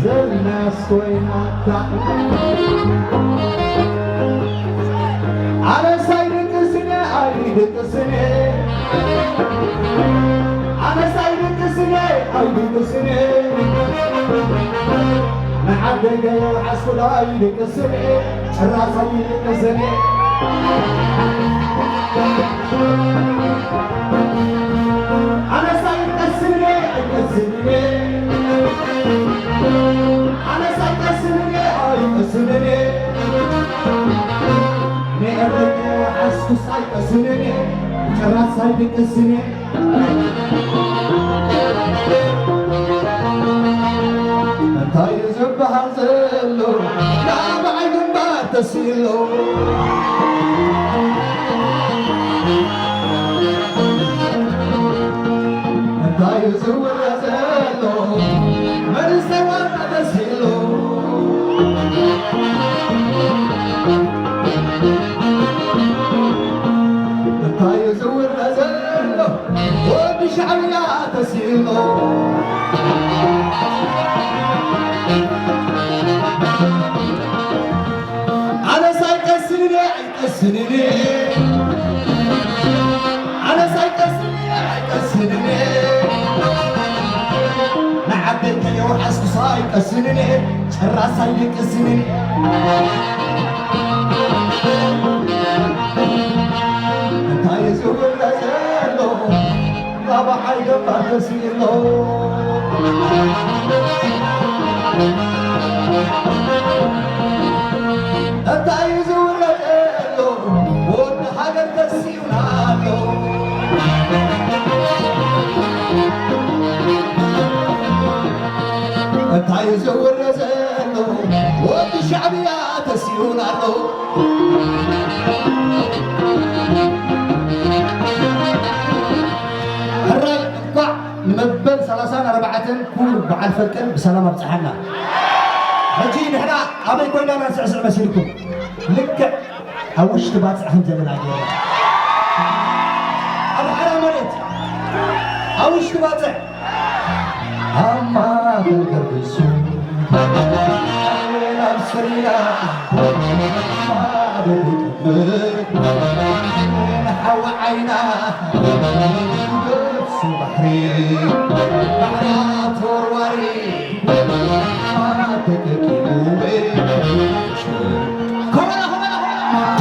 ዘናስ ኮይናታ ኣነስ ኣይድቅስን እየ፣ ኣይድቅስን እየ። ኣነስ ኣይድቅስን እየ፣ ኣይድቅስን እየ። ንዓደገ ሓስኩላ ኣይድቅስን እየ፣ ጭራስ ኣይድቅስን እየ። ኣነስ ኣይቀስንን እየ፣ ኣይቀስንን እየ። ኣነስ ኣይቀስንን እየ፣ ኣይቀስንን እየ። ንኤረትርያ ሓስኩስ ኣይቀስንን እየ፣ ጭራስ ኣይድቅስን እየ። እንታይ እዩ ዝበሃል ዘሎ? ናብዓይ ግንባር ተሲሎ። እንታይ እዩ ዝውረ ዘሎ? መንስተይ ዋና ተሲሎ። እንታይ እዩ ዝውረ ዘሎ? ወዲ ሻዕብያ ተሲሎ። ኣነስ ኣይቀስንን እየ፣ ኣይቀስንን እየ። ኣነስ ኣይቀስንን እየ፣ ኣይቀስንን እየ። ንዓደይ ከየውሓስኩስ ኣይቀስንን እየ፣ ጭራስ ኣይድቅስንን እየ። እንታይ እዩ ዝውረ ዘሎ? ናብዓይ ገባር ተሲእሎ። እንታይ እዩ ዝውረ ዘሎ? ወዲ ሃገር ተሲኡና ኣሎ። እንታይ እዩ ዝውረ ዘሎ? ወዲ ሻዕብያ ተሲኡና ኣሎ። ሕራይ እንኳዕ ንመበል ሰላሳን ኣርባዕተን ክቡር በዓል ፈርቀን ብሰላም ኣብጽሓና። ሕጂ ንሕና ኣበይ ኮይና ኢና ንስዕስዕ መሲልኩም? ልክዕ ኣብ ውሽጢ ባጽዕ ከም ዘለና ጌርና። ኣብ ሓራ መሬት ኣብ ውሽጢ ባጽዕ ኣብ ማእከል ገርግሱ፣ ናብ ሰሪና፣ ማዕበል ይጥምር፣ ንሓዊ ዓይና፣ ገጹ ባሕሪ፣ ባሕራ ተወርዋሪ፣ ተጠቂሙ፣ ከበሮ፣ ከበሮ፣ ከበሮ።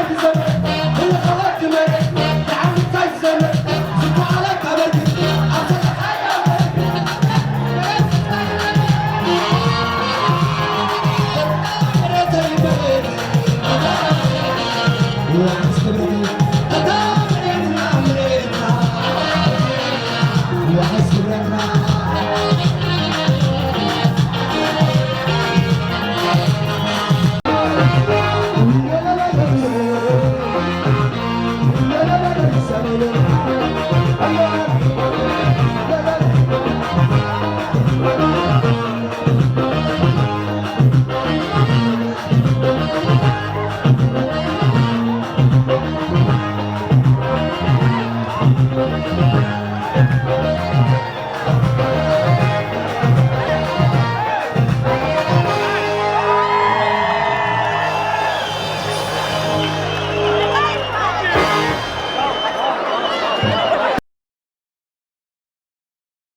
ክሰብ